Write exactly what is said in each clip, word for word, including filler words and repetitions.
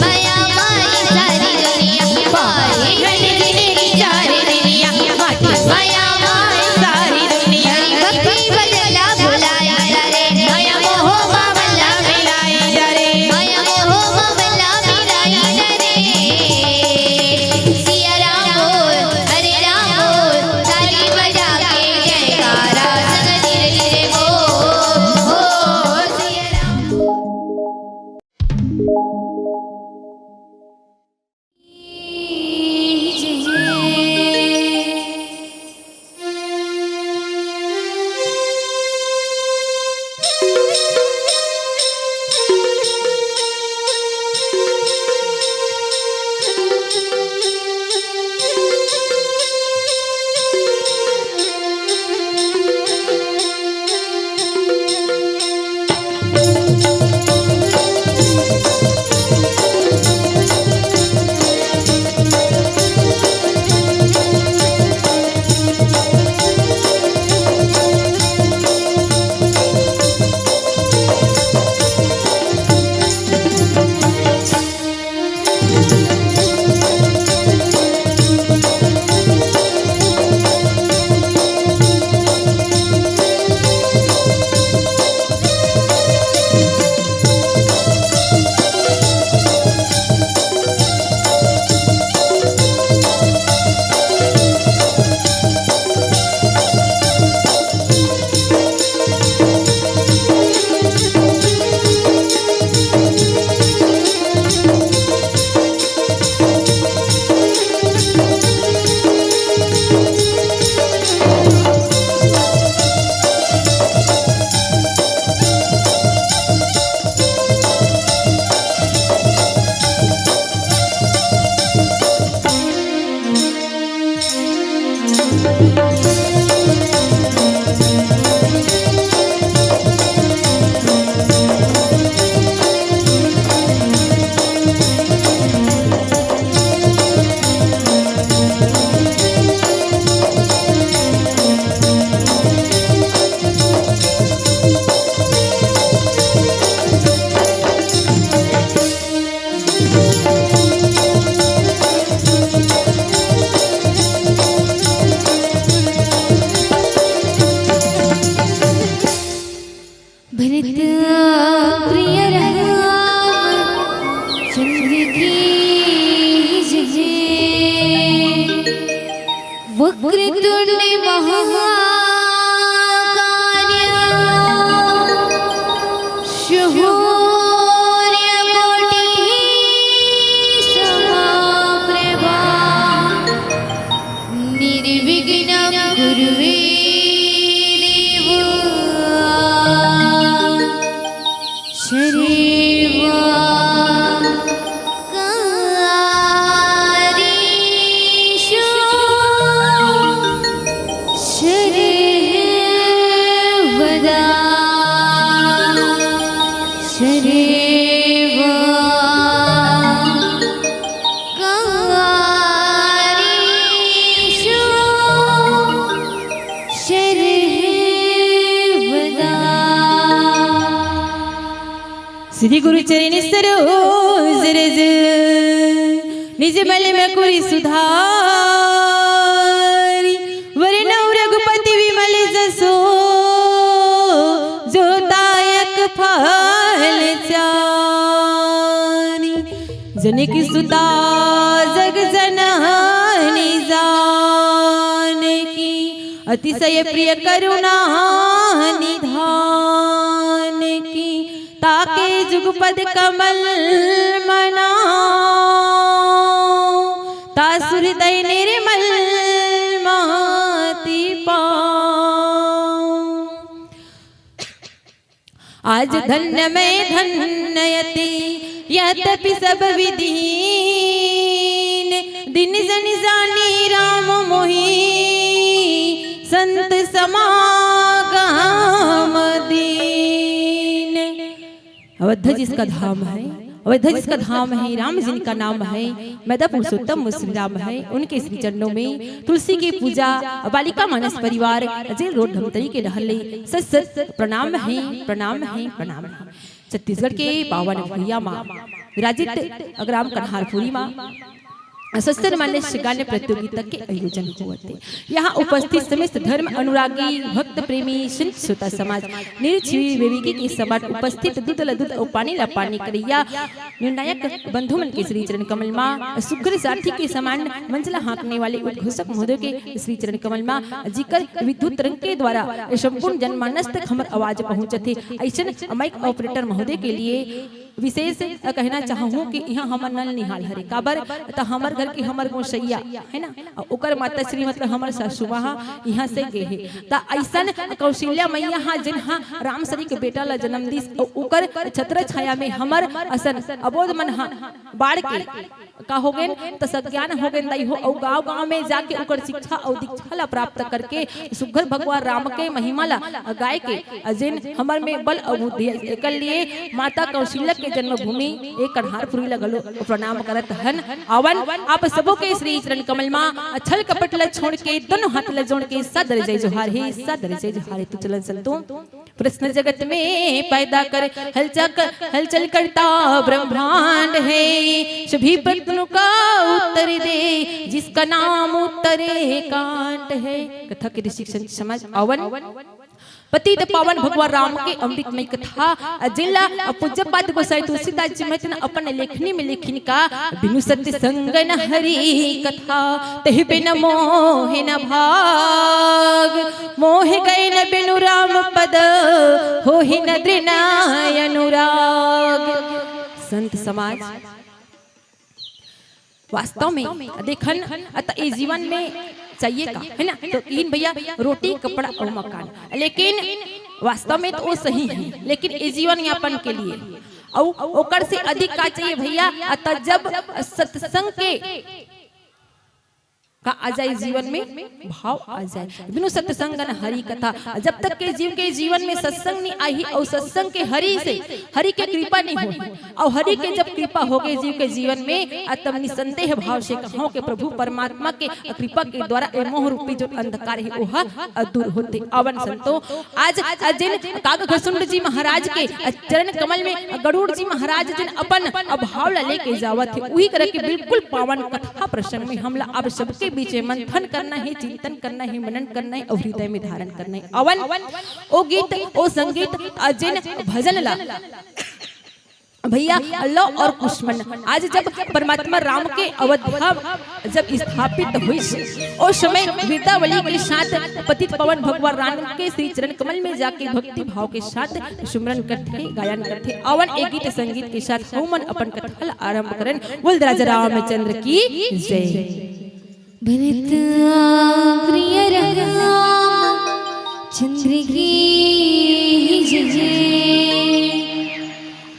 मया माय सारी दुनिया, पाए घट जिनगी चार दुनिया, माटी मया माय सारी दुनिया। हरि भक्ति भजन ला भुलाए जा रे, मया मोह मा मन ला मिलाए जा रे, मया मोह मा मन ला मिलाए जा रे। सिया राम बोल, हरे राम बोल, ताली बजा के जयकारा संग धीरे धीरे बोल, हो सिया राम। भरत प्रिय राम चंद्र की जय। वक्रतुंड महाकाय सूर्यकोटि समप्रभा। निर्विघ्नं कुरु मे देव सर्वकार्येषु सर्वदा सर्व कार्येषु सर्वदा। श्री गुरु चरण सरोज रज, निज मल मकुर सुधारी। वरनउँ रघुपति विमल जसु, जो दायक फल चारि। जनक सुता जग जननी जानकी, अतिशय प्रिय करुणा निधान की। ताके जुगपद कमल मना, तासु हृदय निर्मल माति पाओ। आज धन्य मैं धन्य अति, यद्यपि सब विधि हीन। दिन जनि जानी राम मोहि, संत समागम दीन। अवध जिसका धाम है, अवध जिसका धाम है, राम जिनका नाम है, मैदा पुरुषोत्तम वो श्री राम है। उनके श्री चरणों में तुलसी की पूजा, बालिका मानस परिवार, जेल रोड धमतरी के रहले सत सत प्रणाम है, प्रणाम है, प्रणाम है। छत्तीसगढ़ के पावन भुइयां मा विराजित ग्राम कन्हारपुरी मा सस्तर मान्य गायन प्रतियोगिता के आयोजन होवत हे। यहाँ उपस्थित समस्त धर्म अनुरागी, भक्त प्रेमी, संत श्रोता समाज, निरछुई विवेकी के समान उपस्थित दूध ला दूध अउ पानी ला पानी करइया निर्णायक बंधु मन के श्री चरण कमल मा सुघर सारथी के समान मंजला हाँकने वाले उद्घोषक महोदय के श्री चरण कमल मा जिकर विद्युत तरंग के द्वारा संपूर्ण जनमानस तक हमर आवाज पहुँचत हे। अइसन माइक ऑपरेटर महोदय के लिए विशेष कहना चाहूँ कि इहाँ हमर नल निहाल हरे, काबर त हमर घर के हमर गोसैया हे ना, अउ ओकर माता श्री मतलब हमर सासू माँ हा इहाँ से गे हे। त अइसन कौशल्या मैया हा जिन हा राम सरीख बेटा ला जन्म दिस, अउ ओकर छत्र छाया में हमर असन अबोध मन हा बाढ़ के का होगेन, त सज्ञान होगेन दाई हो, अउ गाँव-गाँव में जाके ओकर शिक्षा अउ दीक्षा ला प्राप्त करके सुघर भगवान राम के महिमा ला गाय के अजेन हमर में बल अउ बुद्धि। एकर लिए माता कौशल्या के जन्मभूमि ए कन्हारपुरी ला घलो प्रणाम करत हन। आवन आप सबो के श्री चरण कमल मा छल कपट ला छोड़ के दोनों हाथ ला जोड़ के सादर जय जोहार हे, सादर जय जोहार हे। तो चलन संतो। प्रश्न जगत में पैदा कर हलचल कर, हलचल करता ब्रह्मांड है, सभी प्रश्नों का उत्तर दे जिसका नाम उत्तरे कांड है। कथा के ऋषि संत समाज आवन पतित पावन भगवान राम के अमृतमय कथा जिला पूज्य पाद गोसाई तुलसीदास जी महतन अपन लेखनी में लेखिन का बिनु सत्संग न हरि कथा तहि बिन मोहि न भाग मोहि गए न बिनु राम पद होहि न दृढ़ अनुराग। संत समाज वास्तव में देखन अत ए जीवन में चाहिए का है ना, तो तीन भैया रोटी कपड़ा और मकान, लेकिन वास्तव में तो वो सही है, लेकिन ए जीवन यापन के लिए अउ ओकर से अधिक का चाहिए भैया? अत जब सत्संग के का आ जाए जीवन में, भाव आ जाए। बिनु सत्संग न हरि कथा। जब तक के जीव के जीवन में सत्संग नहीं आही अउ सत्संग के हरि से, हरि के कृपा नहीं होही अउ हरि के जब कृपा होगे जीव के जीवन में, आ तब निसंदेह भाव से कहो के प्रभु परमात्मा के कृपा के द्वारा ए मोह रूपी जो अंधकार है ओह दूर होथे। आवन संतो, आज जिन काग घसुंड जी महाराज के चरण कमल में गरुड़ जी महाराज जिन अपन भाव ला लेके जावत हे, उही करा के बिल्कुल पावन कथा प्रसंग में हमला अब सबके बीच में मंथन करना है, चिंतन करना है, मनन करना है अउ हृदय में धारण करना है। अवन ओ गीत, ओ संगीत, अ, जिन भजन ला भैया अल्लाह और कुशमन आज जब परमात्मा राम के अवध्या जब स्थापित होइस, ओ समय वृंदावली के साथ पतित पावन भगवान राम के श्री चरण कमल में जाके भक्ति भाव के साथ सुमरन करथे, गायन करथे। अवन ए गीत संगीत के साथ हमन अपन कथा ला आरंभ करन। बोल राजा रामचंद्र की जय। भरत प्रिय राम चंद्र की जय।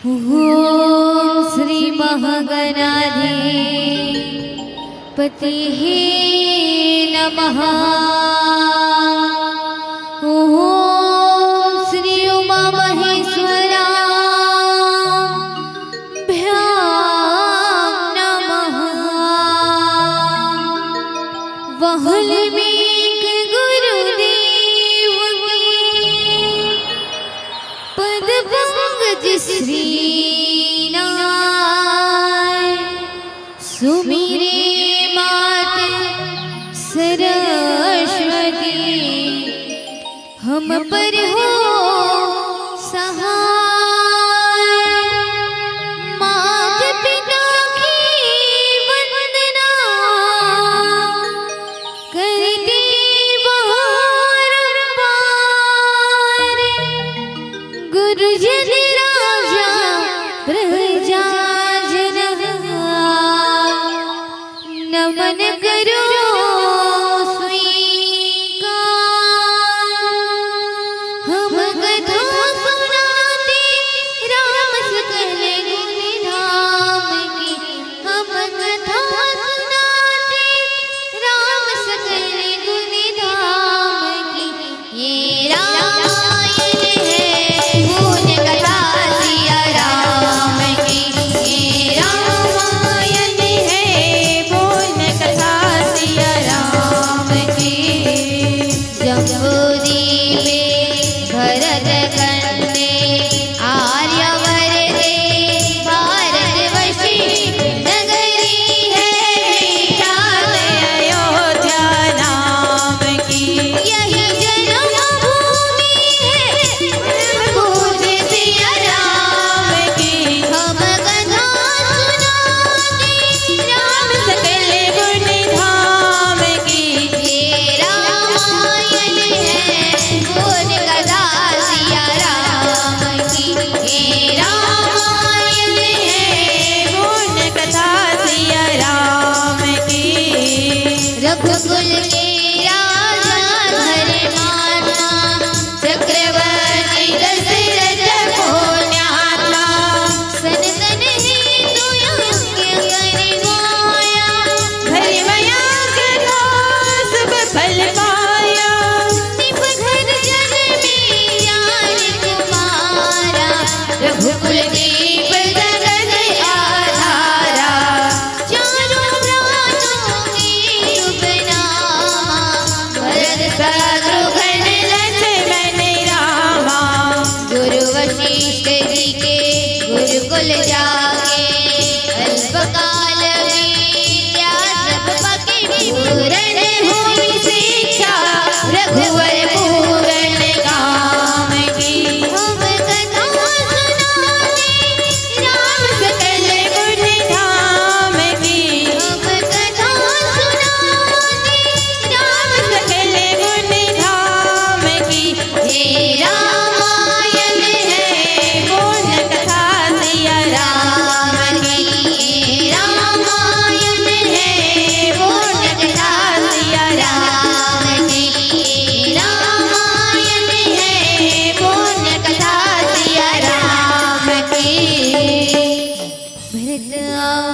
ओम श्री महागणाधिपति हे नमः। ओम श्री उमा महेश्वरा भ्यां नमः। वाल्मीकि गुरुदेव के पद पंकज श्री नाय। सुमिरे मात सरस्वती हम पर हो सहाय। मात पिता की वंदना करते बारंबार। गुरुजन राजा प्रजा जन नमन करो स्वीकार।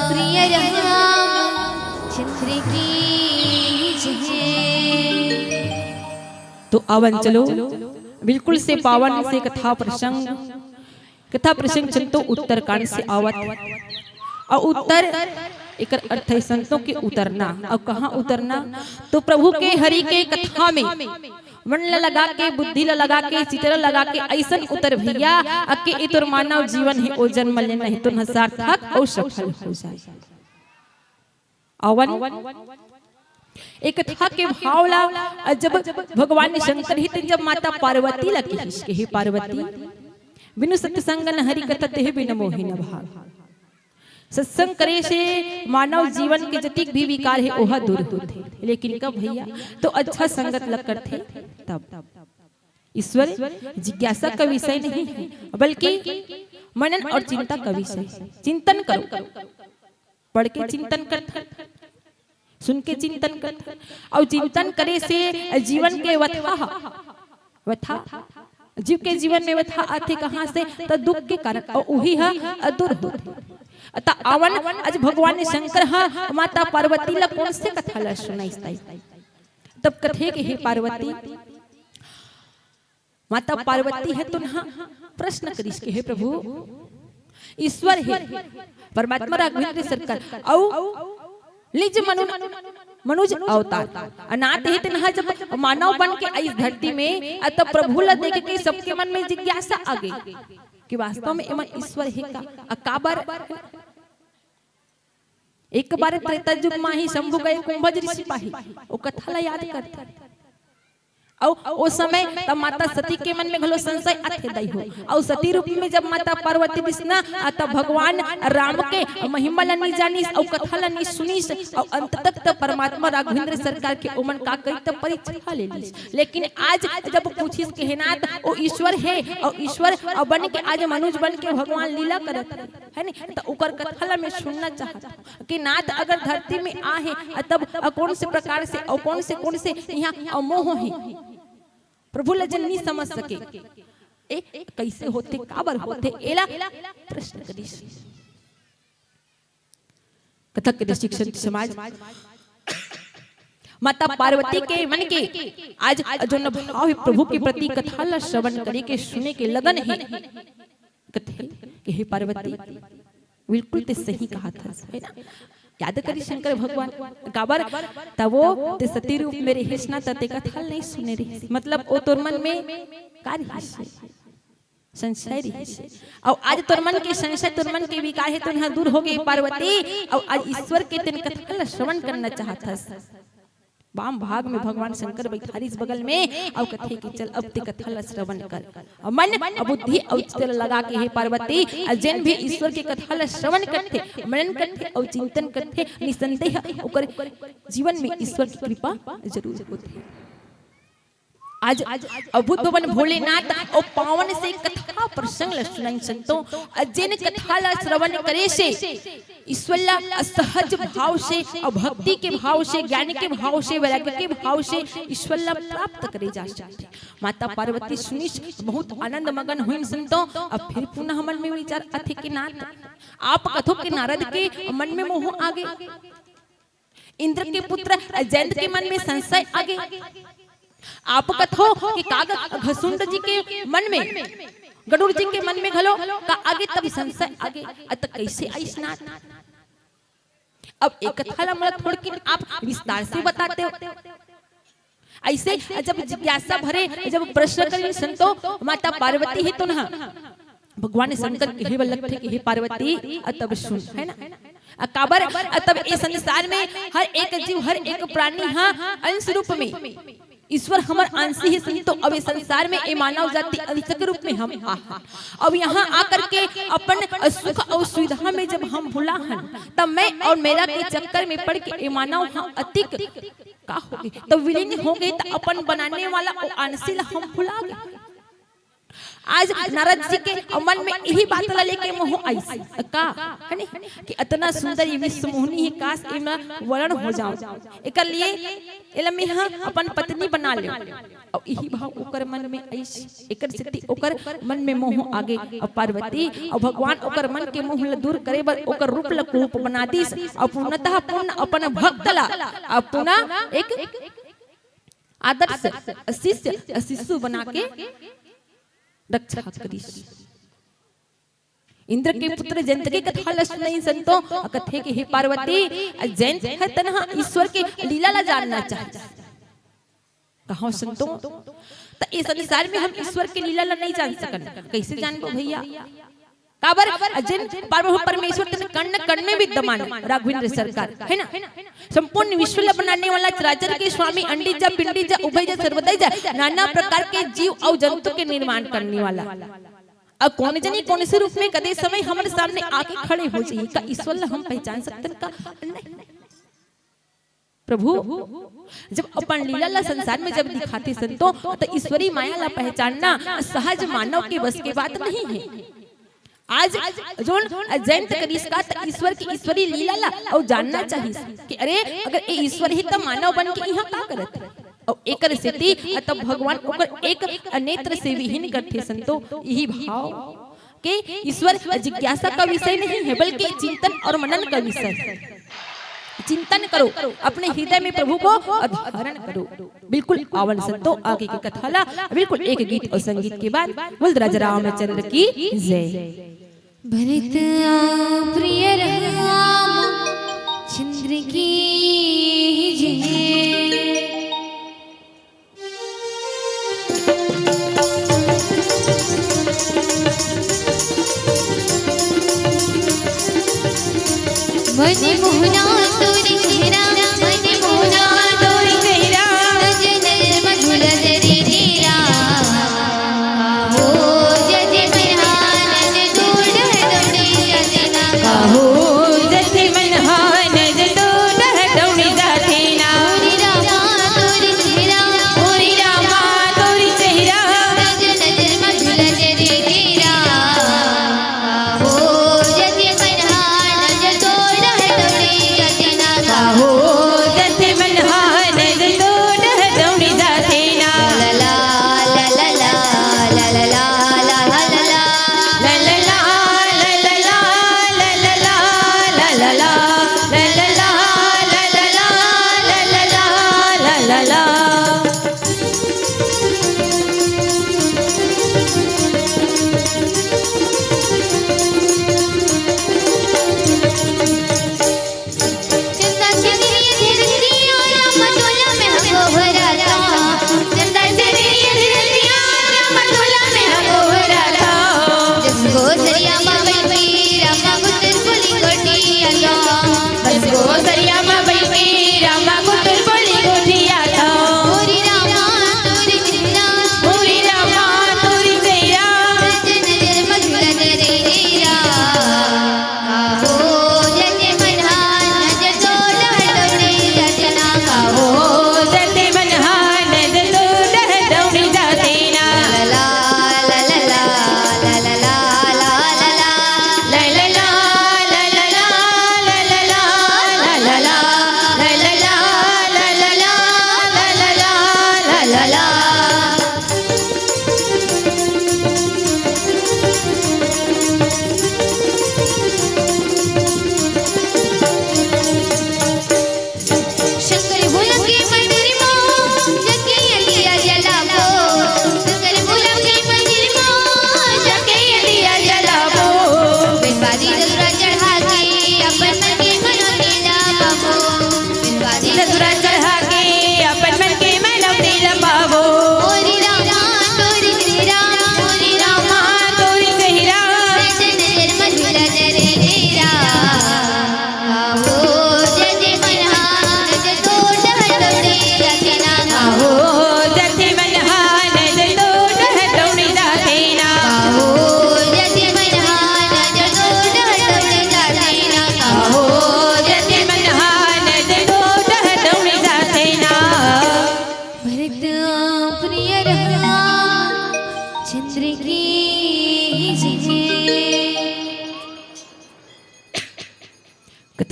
प्रिय रामचंद्र की जय। तो आवन चलो, बिल्कुल से पावन से कथा प्रसंग, कथा प्रसंग चलतो उत्तरकांड से आवत। और उत्तर एकर अर्थ है संतों के उतरना। और कहाँ उतरना? तो प्रभु के, हरि के कथा में मन ल लगा के, बुद्धि ल लगा के, चित ल लगा के ऐसन उतर भैया, अके ए तोर मानव जीवन है, ओ जन्म ले नहीं तो न सार्थक और सफल हो जाए। अवन एक कथा के भाव ला, जब भगवान शंकर ही जब माता पार्वती ला कहिस के, हे पार्वती, बिनु सत्संग न हरि कथा, तेह बिनु मोहि न भाव। सत्संग करे से मानव जीवन के जतिक भी विकार है, ओहा दूर होथे। लेकिन कब भैया? तो अच्छा संगत लग करथे तब। ईश्वर जिज्ञासा का विषय नहीं है, बल्कि मनन और चिंता का विषय है। चिंतन करो, पढ़ के चिंतन करथन, सुन के चिंतन करथन, और चिंतन करे से जीवन के व्यथा, व्यथा, जीव के जीवन में व्यथा आथे कहाँ से? त दुख के कारण, और उही ह दूर होथे। त आवन आज भगवान शंकर ह माता पार्वती ला कौन से कथा ला सुनाइस ताई? तब कथे के, हे पार्वती, माता पार्वती है तो नहा प्रश्न करिस के, हे प्रभु, ईश्वर है, परमात्मा राघवेंद्र सरकार, अउ निज मनु, मनुज अवतार। अनाथ है तो नहा जब मानव बन के आई धरती में, अ तब प्रभु ला देख के सबके मन में जिज्ञासा आ गई कि वास्तव में एमन ईश्वर है का, अ काबर? एक बार त्रेता युग माही शंभु गए कुंभज ऋषि पाही, ओ कथा ला याद करथे। अउ ओ समय तब माता सती के मन में घलो संशय आथे दई हो। अउ सती रूप में जब माता पार्वती दिसना, आ तब भगवान राम के महिमा ला नी जानिस, अउ कथा ला नी सुनिस, अउ अंत तक तब परमात्मा राघवेंद्र सरकार के ओमन का करी तब परीक्षा ले लिस। लेकिन आज जब पूछिस के, हे नाथ, ओ ईश्वर है, अउ ईश्वर अउ बन के आज मनुष्य बन के भगवान लीला करत है, है नी? त ओकर कथा ला मैं सुनना चाहत हूँ कि नाथ अगर धरती में आहे, अ तब अ कौन से प्रकार से अउ कौन से, कौन से यहाँ अमोह है, प्रभु ला जन नहीं समझ सके। ए, कैसे होथे, काबर होथे, एला प्रश्न करिस। कथक के दर्शक संत समाज, माता पार्वती के मन के आज जोन भाव है प्रभु के प्रति, कथा ला श्रवण करे के, सुने के लगन है। कथे कि हे पार्वती, बिल्कुल ते सही कहा था, है ना? याद करी शंकर भगवान, काबर? तब वो ते सती रूप में रहिस ना, त ते कथा नहीं सुने रहिस। मतलब ओ तोर मन में का रहिस? संशय रहिस। अउ आज तोर मन के संशय, तोर मन के विकार है, तो यहाँ दूर हो गई पार्वती। अउ आज ईश्वर के तेन कथा ला श्रवण करना चाहत हस। वाम भाग में भगवान शंकर बैठारिस बगल में, अउ कथे कि चल अब ते कथा ला श्रवण कर। अउ मन, अउ बुद्धि, अउ चित्त ला लगा के, हे पार्वती, अउ जेन भी ईश्वर के कथा ला श्रवण करथे, मनन करथे, अउ चिंतन करथे, निसंदेह ओकर जीवन में ईश्वर की कृपा जरूर होथे। आज अद्भुत भवन भोलेनाथ अउ पावन से कथा प्रसंग ला सुनाइन संतों, अउ जेन कथा ला श्रवण करे से ईश्वर ला असहज भाव से अउ भक्ति के भाव से, ज्ञान के भाव से, वैराग्य के भाव से ईश्वर ला प्राप्त करे जा सकथे। माता पार्वती सुनिस, बहुत आनंद मगन होइन संतों। अब फिर पुनः मन में विचार आथे कि नाथ, आप कथो कि नारद के मन में मोह आगे, इंद्र के पुत्र जयंत के मन में संशय आगे। आप कथो कि काग घसुंड जी के मन में, गरुड़ जी के मन में घलो का आगे तब संशय आगे। अत कैसे आइस नाथ? अब एक कथा ला मोला थोड़किन आप विस्तार से बताते हो। ऐसे जब जिज्ञासा भरे, जब प्रश्न करिन संतों, माता पार्वती ही तो ना, भगवान शंकर कहे बर लगथे कि हे पार्वती, अ तब सुन, है ना? अ काबर? अ तब ए संसार में हर एक जीव, हर एक प्राणी हा अंश रूप में ईश्वर हमर अंश ही संतों। अब ए संसार में ए मानव जाति अंश के रूप में हम आ हन। अब यहाँ आकर के अपन सुख अउ सुविधा में जब हम भुला हन, तब मैं अउ मेरा के चक्कर में पड़ के ए मानव हा अतिक का हो गए, तो विलीन हो गए, तो अपन बनाने वाला ओ अंशी ला हम भुला गए। आज नारद जी के मन में इही बात ला लेके मोह आइस का, है नी? कि अतना सुंदर ये विश्व मोहनी हे, काश एमा वरण हो जाओ। एकर लिए एला मेंह अपन पत्नी बना लेव। अउ इही भाव ओकर मन में आइस, एकर सेती ओकर मन में मोह आगे। अउ पार्वती अउ भगवान ओकर मन के मोह ल दूर करे बर ओकर रूप ल कुरूप बना दिस। अउ पूर्णतः पूर्ण अपन भक्त ला अउ पुनः एक आदर्श शिष्य, शिशु बना के रक्षा करिस। इंद्र के पुत्र जयंत के कथा ल सुनई संतो, अउ कथे कि हे पार्वती, जयंत ह तनहा ईश्वर के लीला ला जानना चाहे। कहो संतो, त ए संसार में हम ईश्वर के लीला ला नहीं जान सकन, कैसे जानबो भैया? काबर? अ जेन पार्वती परमेश्वर तेन कण कण में विद्यमान, राघवेंद्र सरकार, है ना? संपूर्ण विश्व ला बनाने वाला, चराचर के स्वामी, अंडी जा, पिंडी जा, उभय जा, सर्वदय जा, नाना प्रकार के जीव अउ जंतु के निर्माण करने वाला। अउ कोन जनी कोन से रूप में कदे समय हमर सामने आके खड़े हो जाही, का ईश्वर ला हम पहचान सकतन का? नहीं। प्रभु जब अपन लीला ला संसार में जब दिखाथे संतो, त ईश्वरी माया ला पहचानना सहज मानव के बस के बात नहीं है। आज जोन जयंत करिस का, त ईश्वर के ईश्वरी लीला ला अउ जानना चाहिस कि अरे, अगर ए ईश्वर ही त मानव बन के इहाँ का करत हे? अउ एकर सेती तब भगवान ओकर एक नेत्र से विहीन करथे संतो। इही भाव के ईश्वर जिज्ञासा का विषय नहीं है, बल्कि चिंतन और मनन का विषय है। चिंतन करो, अपने हृदय में प्रभु को धारण करो। बिल्कुल आवन संतो आगे के कथा ला, बिल्कुल एक गीत अउ संगीत के बाद बोल राजा रामचंद्र की जय। भरत अउ प्रिय राम चंद्र की जय। मन मोहना तोर चेहरा, मन मोहना तोर चेहरा, नजर नजर मधुर जरी तेरा। काहो जति मरहा नजर दूर दौड़ी जाते ना। काहो जति मरहा नजर दूर दौड़ी जाते ना। ओरी रामा तोर चेहरा, ओरी रामा तोर चेहरा, नजर नजर मधुर जरी तेरा। काहो जति मरहा नजर दूर दौड़ी जाते ना। काहो जति मरहा नजर दूर दौड़ी जाते ना। ला ला ला ला ला ला ला ला ला ला ला।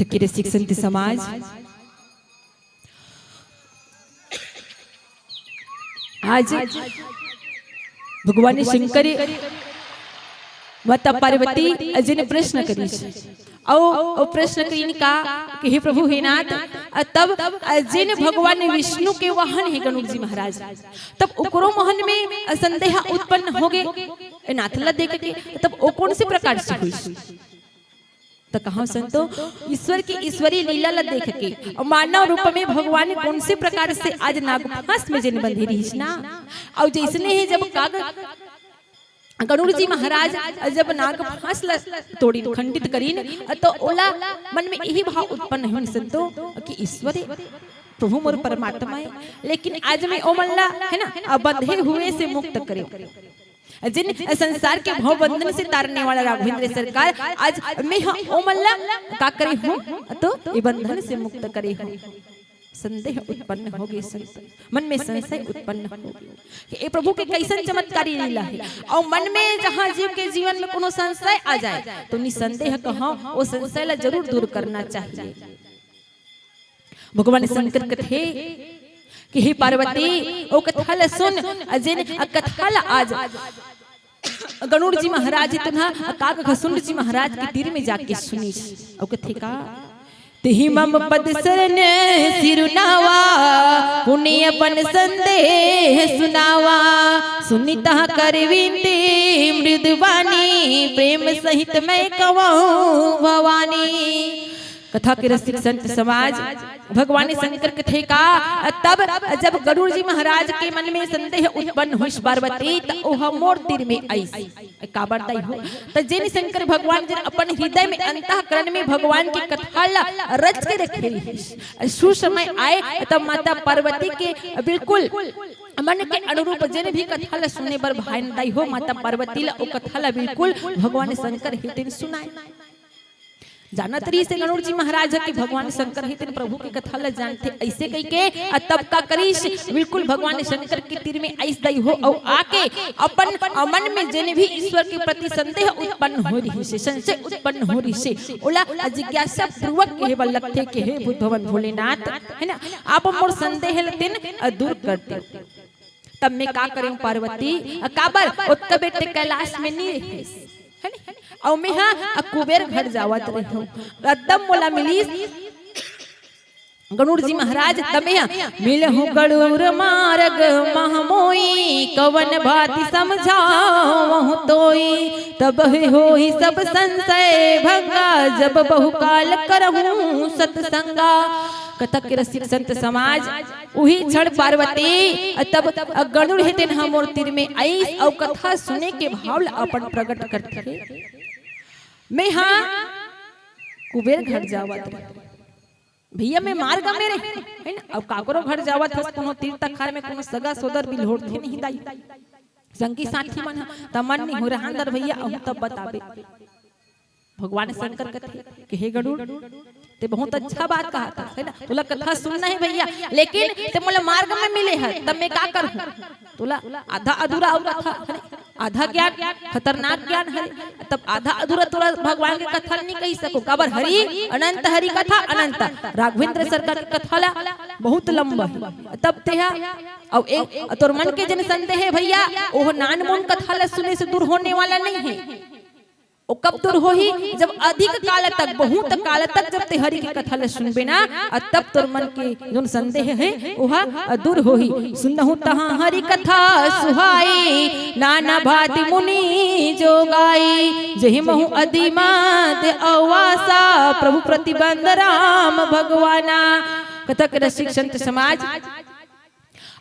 के रसिक संत समाज, आज भगवान शंकर माता पार्वती जिन प्रश्न करिस, अउ, अउ प्रश्न करिन का कि हे प्रभु, हे नाथ, तब जिन भगवान विष्णु के वाहन हे गरुड़ जी महाराज, तब ओकरो मन में संदेह उत्पन्न होगे, ए नाथ ला देख के, तब ओ कौन से प्रकार से होइस? त कहा संतो, ईश्वर की ईश्वरी लीला ला देख के, अउ मानव रूप में भगवान कौन से प्रकार से आज नागफांस में जिन बंधे रहिस ना, अउ जैसने ही जब काग गरुड़ जी महाराज जब नागफांस ला तोड़िन, खंडित करिन, त ओला मन में यही भाव उत्पन्न होइस संतो कि ईश्वर हे, प्रभु मोर परमात्मा हे, लेकिन आज मैं ओमन ला, है ना, बंधे हुए से मुक्त करेंव। जिन संसार के भव बंधन से तारने वाला राघवेंद्र सरकार, आज मैं ह ओमन ला का करे हूँ, तो ये बंधन से मुक्त करे हूँ। संदेह उत्पन्न होगे, संत मन में संशय उत्पन्न होगे कि ए प्रभु के कैसन चमत्कारी लीला हे। अउ मन में जहाँ जीव के जीवन में कोनो संशय आ जाए, तो निसंदेह कहो, ओ संशय ला जरूर दूर करना चाहिए। भगवान शंकर कथे कि हे पार्वती, ओ कथा ला सुन, अ जेन अ कथा ला आज गरुड़ जी महाराज तुन्हा अ काग घसुंड जी महाराज के तीर में जाके सुनिस। ओ कथे का, तेहि मम पद सरन सिरुनावा, पुनि अपन संदेह सुनावा। सुनि तहाँ कर विनती मृदुवानी, प्रेम सहित मैं कवौं भवानी। कथा के रसिक संत समाज, भगवान शंकर कथे का, तब जब गरुड़ जी महाराज के मन में संदेह उत्पन्न होइस पार्वती, त ओह मोर तीर में आइस। काबर दाई हो? त जेन शंकर भगवान जेन अपन हृदय में, अंतःकरण में भगवान के कथा ला रच के रखे रहिस, सुसमय आए, तब माता पार्वती के बिल्कुल मन के अनुरूप जेन भी कथा ला सुने बर भाइन दाई हो, माता पार्वती ला ओ कथा ला बिल्कुल भगवान शंकर हे तेन सुनाए। जानत रहिस हे गरुड़ जी महाराज ह कि भगवान शंकर हे तेन प्रभु के कथा ला जानथे, अइसे कहिके, अ तब का करिस, बिल्कुल भगवान शंकर के तीर में आइस दाई हो, अउ आके अपन मन में जेन भी ईश्वर के प्रति संदेह उत्पन्न हो रहिस हे, संशय उत्पन्न हो रहिस हे, ओला जिज्ञासा पूर्वक कहे बर लगथे कि हे भूत भवन भोलेनाथ, है ना, आप मोर संदेह ल तेन, अ, दूर कर दे। तब मैं का करेंव पार्वती, अ, काबर ओतका बेर ते कैलाश में नी रहिस, है नी? अउ मैं हा, अ, कुबेर घर जावत रहेंव, एकदम मोला मिलिस गरुड़ जी महाराज, तब मैं हा मिलहूँ गरुड़ मारग मह मोई, कवन भांति समझावहु तोई, तब होई सब संशय भंगा, जब बहुकाल करहूँ सत्संगा। कथा के रसिक संत समाज, उही क्षण पार्वती, अ, तब, अ, गरुड़ हे तेन ह मोर तीर में आइस, अउ कथा सुने के भाव ला अपन प्रकट करथे। मैं हा कुबेर घर जावत रहेंव। भैया, मैं मार्ग में रहेंव, है ना? अब काकरो घर जावत हस, कोनो तीर्थ अखार में कोनो सगा सोदर बिल्होरथे नहीं दाई, संगी साथी मन ह, त मन नहीं हो रहा अंदर भैया, अहूँ तब बताबे। भगवान शंकर कथे कि हे गरुड़, ते बहुत अच्छा बात कहा था, है ना? तोला कथा सुनना हे भैया, लेकिन ते मोला मार्ग में मिले हस, तब मैं का करहूँ? तोला आधा अधूरा अउ कथा, है ना? आधा ज्ञान, खतरनाक ज्ञान हरे, तब आधा अधूरा तोला भगवान के कथा नी कहि सकों। काबर हरि अनंत, हरि कथा अनंत। राघवेंद्र सरकार के कथा ला बहुत लंबा हे, तब तेहा अउ ए, तोर मन के जेन संदेह हे भैया, ओह नानमुन कथा ला सुने से दूर होने वाला नहीं हे। ओ कब दूर होही? जब अधिक काल तक, बहुत काल तक जब ते हरि के कथा ल सुनबे ना, अ तब तोर मन के जोन संदेह हे, ओहा, अ, दूर होही। सुनहु तहाँ हरि कथा सुहाई, नाना भांति मुनि जो गाई। जेहि महु अदिमत अवासा, प्रभु प्रतिबंध राम भगवाना। कथा के रसिक संत समाज,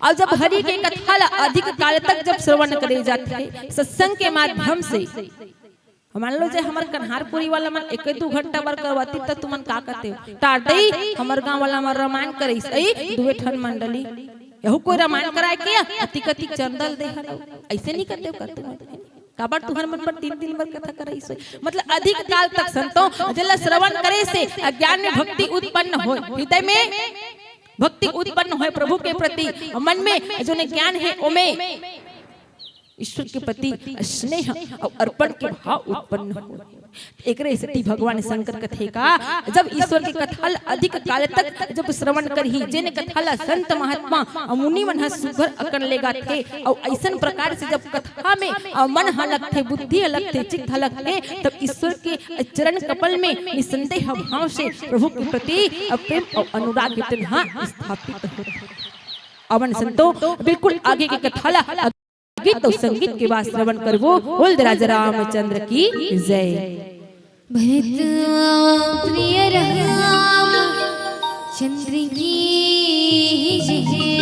अउ जब हरि के कथा ल अधिक काल तक जब श्रवण करे जाथे सत्संग के माध्यम से, मान लो जे हमर कन्हारपुरी वाला मन एक दू घंटा बर करवातिस, त तुमन का कहितेव? टार दई, हमर गांव वाला मन रामायण करइस, अई दुए ठन मंडली, यहू कोई रामायण कराय के अतिक अतिक चंदा ल दे हन, अइसे नी कहितेव का तुमन? काबर तुहर मन बर तीन दिन बर कथा करइस होही? मतलब अधिक काल तक संतो, जेला श्रवण करे से अज्ञान में भक्ति उत्पन्न होय, हृदय में भक्ति उत्पन्न होय प्रभु के प्रति, मन में जोन ज्ञान हे ओमे ईश्वर के प्रति स्नेह अउ अर्पण के भाव उत्पन्न हो। एकरे सेती भगवान शंकर कथे का, जब ईश्वर के कथा ल अधिक काल तक जब श्रवण करही, जेन कथा ल संत महात्मा अउ मुनि मन ह सुघर अकन ले गाथे, अउ अइसन प्रकार से जब कथा में, अ, मन ह लगथे, बुद्धि ह लगथे, चित्त ह लगथे, तब ईश्वर के चरण कमल में निसंदेह भाव से प्रभु के प्रति, अ, प्रेम अउ अनुराग इतन ह स्थापित होथे। अवन संतो, बिल्कुल आगे के कथा ल गीत अउ संगीत के बाद श्रवण करबो। बोल दे राजा रामचंद्र की जय। भरत प्रिय राम चंद्र की जय।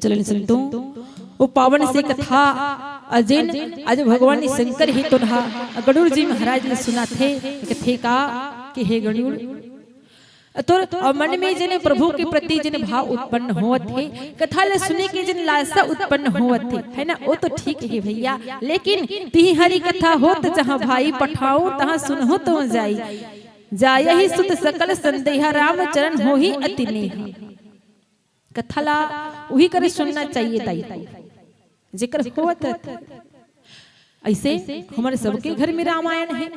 चलन संतो, वो पावन से कथा अजेन आज भगवान शंकर ही तोनहा गरुड़ जी महाराज ले सुनाथे। कथे का कि हे गरुड़, तोर मन में जेन प्रभु के प्रति जेन भाव उत्पन्न होवत हे, कथा ले सुने के जेन लालसा उत्पन्न होवत हे, है ना, वो तो ठीक हे भैया, लेकिन तिही हरि कथा होत जहाँ भाई, पठाऊं तहाँ सुनहु तो जाई। जायहि सुत सकल संदेहा, राम चरण होही अति नेहा। कथा ला उही करे सुनना चाहिए दाई, जेकर होवत रथे। ऐसे हमर सबके घर में रामायण हे,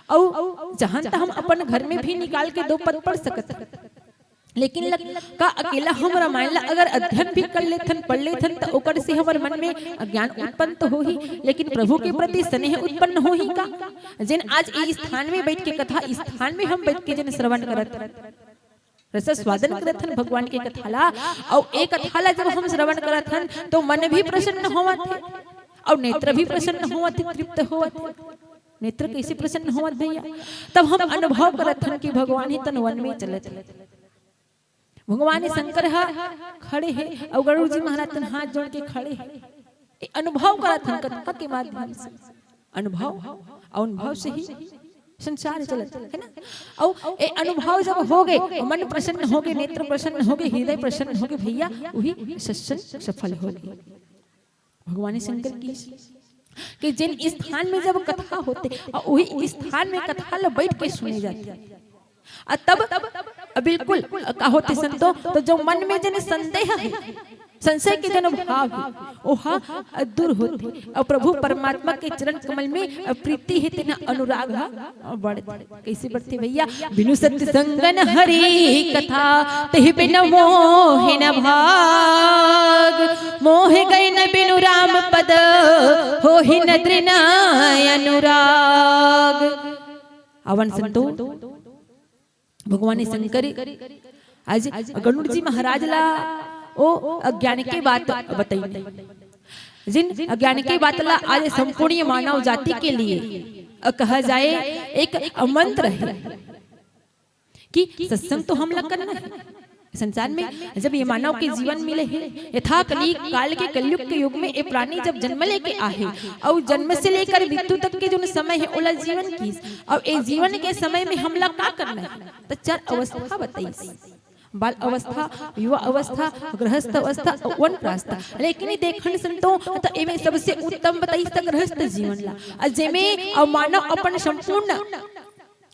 अउ जहाँ त हम अपन घर में भी निकाल के दो पद पढ़ सकत हन। लेकिन लग, का अकेला हम रामायण ला अगर अध्ययन भी कर लेथन, पढ़ लेथन, त ओकर से हमर मन में अज्ञान उत्पन्न तो होही, लेकिन प्रभु के प्रति स्नेह उत्पन्न होही का? जेन आज ए स्थान में बैठ के, कथा स्थान में हम बैठ के जेन श्रवण करत रस स्वादन करत हन भगवान के कथा ला, अउ ए कथा ला जब हम श्रवण करत हन, तो मन भी प्रसन्न होवत हे, अउ नेत्र भी प्रसन्न होवत हे, तृप्त होवत हे। नेत्र कैसे प्रसन्न होवत भैया? तब हम अनुभव करत हन कि भगवान ही तन वन में चलत हे, भगवान शंकर ह खड़े हे, अउ गरुड़ जी महाराज तन हाथ जोड़ के खड़े हे। ए अनुभव करत हन कथा के माध्यम से। अनुभव, अउ अनुभव से ही संसार चलत हे, है ना? अउ ए अनुभव जब हो गए, मन प्रसन्न हो गए, नेत्र प्रसन्न हो गए, हृदय प्रसन्न हो गए भैया, वही सत्संग सफल हो गए। भगवान शंकर की कि जेन स्थान में जब कथा होथे, अउ वही स्थान में कथा ला बैठ के सुने जाथे, अउ तब, अ, बिल्कुल, अ, का होथे संतो, तो जो मन में जेन संदेह हे, संशय के जेन भाव हे, ओहा, अ, दूर होथे, अउ प्रभु परमात्मा के चरण कमल में, अ, प्रीति हे, तेन अनुराग ह, अ, बढ़थे। कैसे बढ़थे भैया? बिनु सत्संगन हरि कथा, तेहि बिन मोहि न भाग। मोहि गए न बिनु राम पद, होहि न दृन अनुराग। अवन संतो, भगवान शंकर आज गरुड़ जी महाराज ला ओ अज्ञान के बात बताइन, जेन अज्ञान के बात ला आज संपूर्ण मानव जाति के लिए, अ, कहा जाए, एक मंत्र हे कि सत्संग तो हमला करना हे। संसार में जब ये मानव के जीवन मिले हे, यथा कली काल के कलयुग के युग में ए प्राणी जब जन्म लेके आहे, अउ जन्म से लेकर मृत्यु तक के जो समय हे, ओला जीवन किहिस, अउ ए जीवन के समय में हमला का करना हे? त चार अवस्था बताइस, बाल अवस्था, युवा अवस्था, गृहस्थ अवस्था, अउ वानप्रस्थ। लेकिन ये देखन संतो, त एमे सबसे उत्तम बताइस त गृहस्थ जीवन ला, अउ जेमे अउ मानव अपन संपूर्ण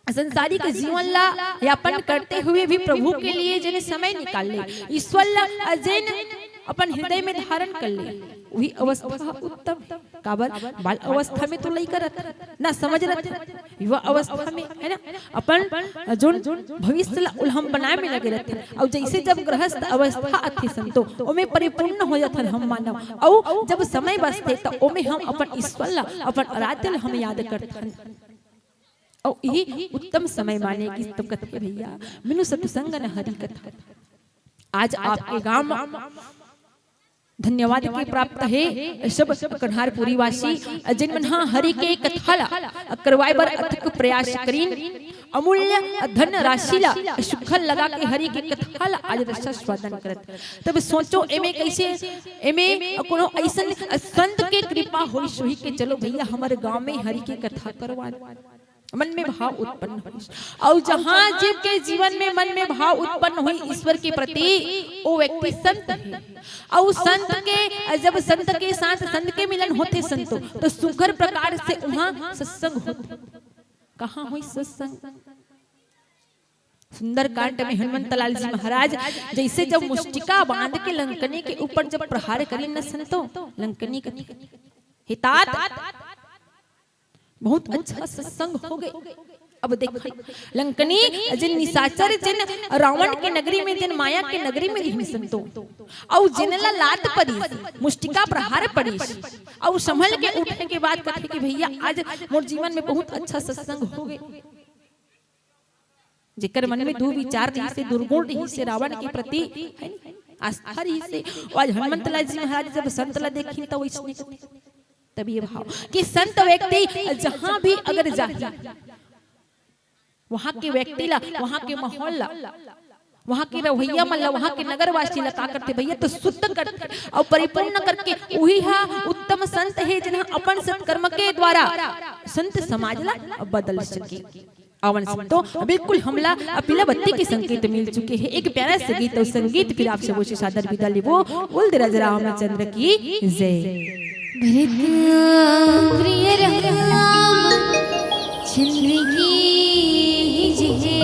संसारिक जीवन ला यापन करते हुए भी प्रभु के लिए जेन समय निकाल ले, ईश्वर ला, अ, जेन अपन हृदय में धारण कर ले, वही अवस्था उत्तम हे। काबर? बाल अवस्था में तो लइका रथे, ना समझ रथे, युवा अवस्था में, है ना, अपन, अ, जोन भविष्य ला उल्हम बनाए में लगे रथे, अउ जैसे जब गृहस्थ अवस्था आथे संतो, ओमे परिपूर्ण हो जाथन हम मानव, अउ जब समय बचथे त ओमे हम अपन ईश्वर ला, अपन आराध्य ला हम याद करथन। अउ इही उत्तम समय माने कि तो कथे भैया, बिनु सत्संग न हरि कथा। आज आपके गांव म धन्यवाद के प्राप्त हे सब कन्हारपुरी वासी, जेन मन ह हरि के कथा ला करवाए बर अथक प्रयास करिन, अमूल्य धन राशि ला सुखल लगा के हरि के कथा ला आज रसास्वादन करत। तब सोचो एमे कैसे, एमे कोनो ऐसन संत के कृपा होइस होही के चलो भैया हमर गांव में हरि के कथा करवा। मन में भाव उत्पन्न होइस। अउ जहाँ जीव के जीवन में मन में भाव उत्पन्न होई ईश्वर के प्रति, वो व्यक्ति संत हे। अउ संत के, जब संत के साथ संत के मिलन होथे संतो, तो सुघर प्रकार से उहाँ सत्संग होथे। कहाँ होई सत्संग? सुंदरकांड में हनुमंत लाल जी महाराज जैसे जब मुष्टिका बांध के लंकनी के ऊपर जब प्रहार करिन न संतो, लंकनी कथे, "हे तात, बहुत अच्छा सत्संग हो गए।" अब देख, लंकनी जिन निशाचर, जिन रावण के नगरी में, जिन माया के नगरी में रहिन संतो, अउ जिन ला लात पड़ीस, मुष्टिका प्रहार पड़ीस, अउ संभल के उठे के बाद कथे कि भैया, आज मोर जीवन में बहुत अच्छा सत्संग हो गए। जेकर मन में दुविचार रहिसे, दुर्गुण रहिसे, रावण के प्रति, है नी, आस्था रहिसे, वो आज हनुमंत लाल जी महाराज जब संत ला देखिन, त वइसने कथे। तब ये भाव कि संत व्यक्ति जहाँ भी अगर जाही, वहाँ के व्यक्ति ला, वहाँ के माहौल ला, वहां के रहवइया मन ला, वहां के नगरवासी ला का करथे भैया, तो शुद्ध करथे अउ परिपूर्ण करके, उही ह उत्तम संत हे, जेन ह अपन सत्कर्म के द्वारा संत समाज ला बदल सके। आवन संतो, बिल्कुल हमला अब पीला बत्ती के संकेत मिल चुके हे। एक प्यारा सा गीत अउ संगीत, फिर आप सबो से सादर विदा लेबो। बोल दे राजा रामचंद्र की जय। भरत प्रिय राम चंद्र की जय।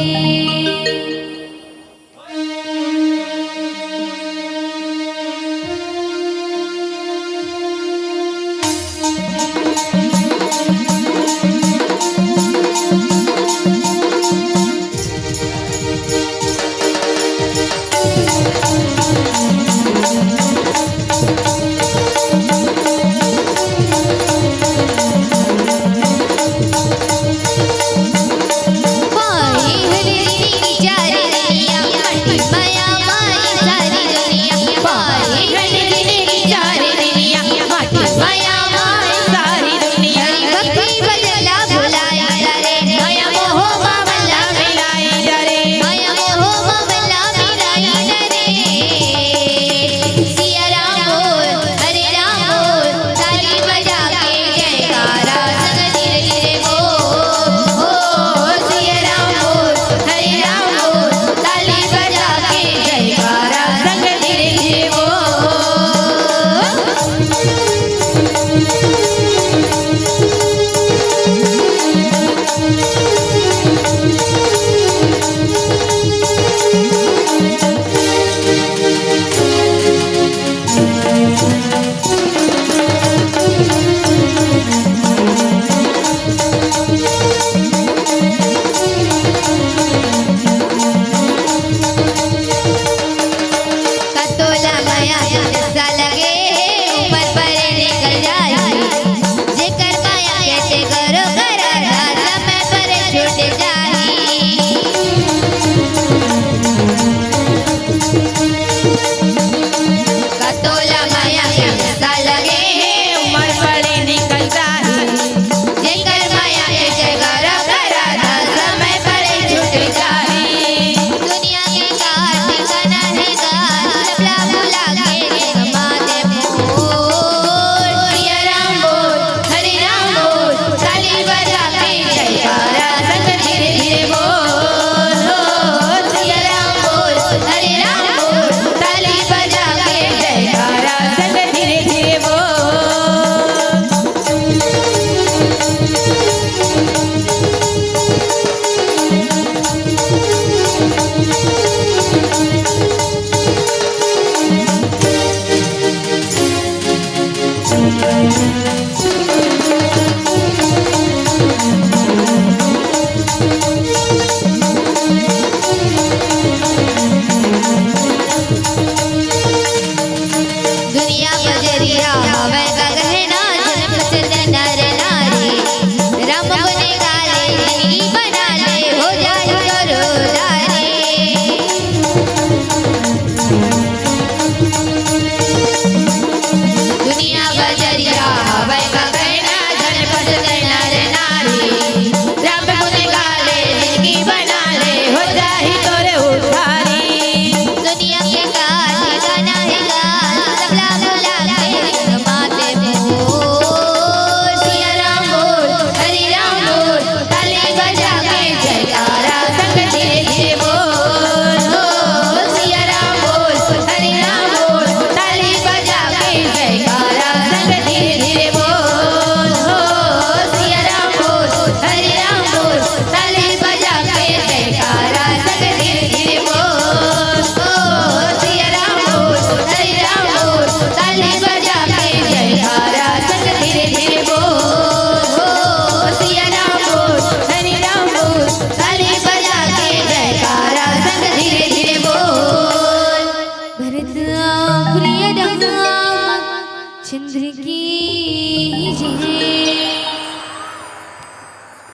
भरत प्रिय राम चंद्र की जय।